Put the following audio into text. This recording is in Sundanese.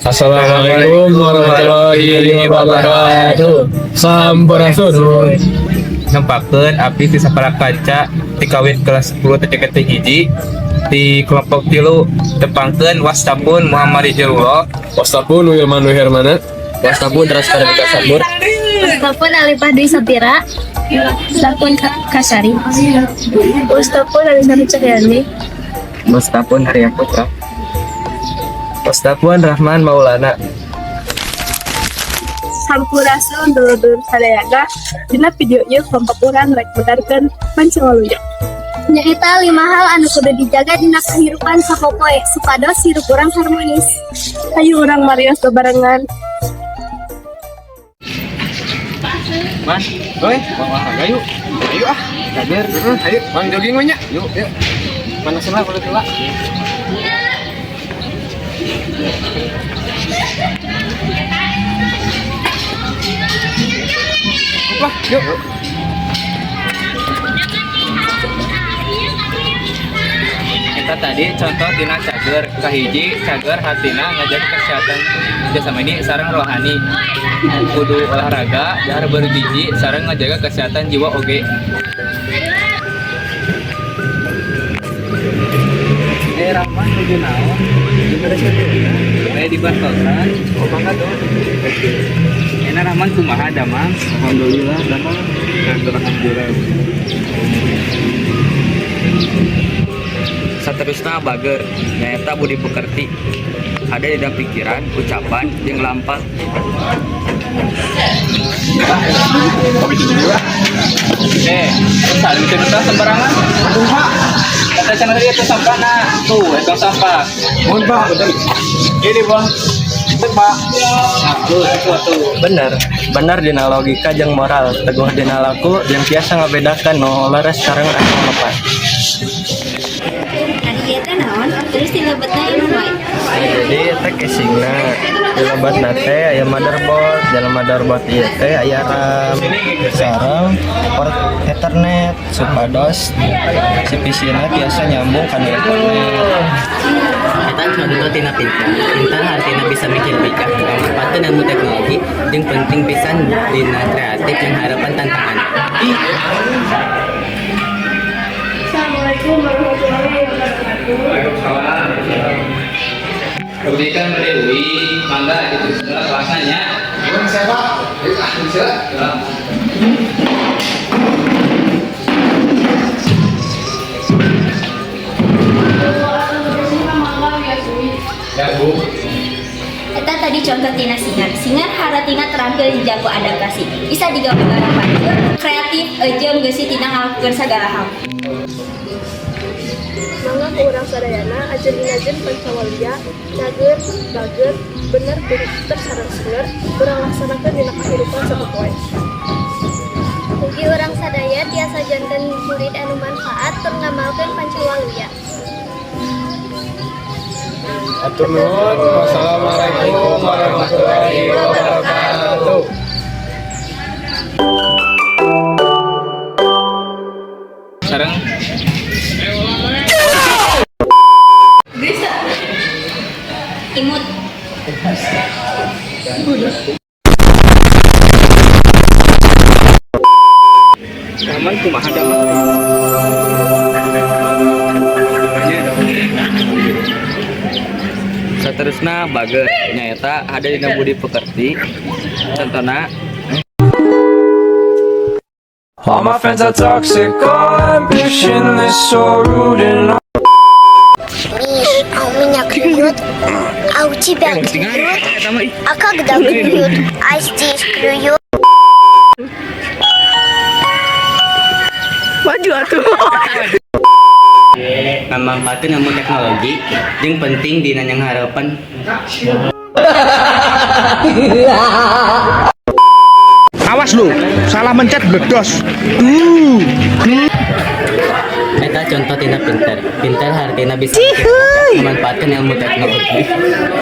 Assalamualaikum warahmatullahi wabarakatuh. Sampurasun. Nempatkeun abdi ti sapara kaca ti kawit kelas 10 TKT hiji di kelompok 3, tepangkeun wastapun Muhammad Rizalullah. Wastapun Wilman Hermana. Wastapun Raskara Dika Sabur. Wastapun Alifah Dwi Satira. Wastapun Kasari. Wastapun Alisari Cahyani. Wastapun Arya Putra. Wastapun Rahman Maulana. Sampurasun, dulur-dulur sadayana. Dina video ieu kelompok urang rek medarkeun Pancawaluya. Nyaeta lima hal anu kudu dijaga dina kahirupan sapopoe supados hirup urang harmonis. Hayu urang marios bebarengan. Mas, oi, mau olahraga yuk. Ayo ah, Kader, ayo, bang jogging we nya. Yuk, yuk. Panasin lah kulit lah. Lah, yuk. Eta tadi contoh tina cager. Kahiji, cager hatina ngajaga kesehatan jasmani sareng rohani. Kudu olahraga, dahar bergizi sareng ngajaga kesehatan jiwa oge. Eh, Rahman nuju naon? Eh, di Bartosan. Oh, mangga dong. Enak Rahman kumaha damang? Alhamdulillah, damang. Alhamdulillah. Saterusna bager, nyaeta budi pekerti. Ada di dalam pikiran, ucapan, jeung lampah. Eh, salim cerita sembarangan. Aduh, Pak. Kata cenah tadi itu sampah nah. Tuh, itu sampah. Mohon Pak, bentar. Ini Bang. Bentar, Pak. Nah, tuh, itu tuh. Bener, bener dina logika jeung moral, teguh dina laku jeung tiasa ngabedakan nu leres sareng anu lepas. Ari ieu teh naon? Terus dilebetna ieu wae. Jadi teh casingna dilebetna teh aya motherboard, dalam motherboard ieu teh aya RAM sareng port Ethernet supados si PC-na tiasa nyambung kana internet. Eta contoh tina pintar. Pintar hartina bisa mikir bijak, manfaatkeun ilmu teknologi, jeung penting pisan dina kreatif jeung harapan tantangan. Assalamualaikum warahmatullahi wabarakatuh. Waalaikumsalam. Pendidikan bade UI, mangga itu segala kelasnya nya. Mohon saya Pak. Ayo ah, bisa. Ya, Bu. Eta tadi contoh tina singer. Singer haratina terampil jago adaptasi. Bisa digawe barang batur, kreatif, jeung geusi tina ngalakukeun sagala hal. Mangga ku urang sadayana ajen inajen Pancawaluya, cager, bager, bener, pinter sareng singer, urang laksanakeun dina kahirupan sapopoe. Mugi urang sadaya tiasa janten murid anu manfaat tur ngamalkeun Pancawaluya. Atur nuhun. Wassalamualaikum warahmatullahi wabarakatuh. Sareng Imut. Rahman kumaha damang? Saterusna bager, nyaeta ada dina budi pekerti. Contohna All my friends are toxic, all ambitionless, so rude and Миш, а у меня клюет, а у тебя клюет, а когда клюет, а здесь клюет. Maju atuh. Ngamanfaatkeun ilmu teknologi jeung penting dina harapan. Awas lu, salah mencet bledos. Eta contoh tina pintar. Pintar hartina bisa mikir bijak, memanfaatkan ilmu teknologi.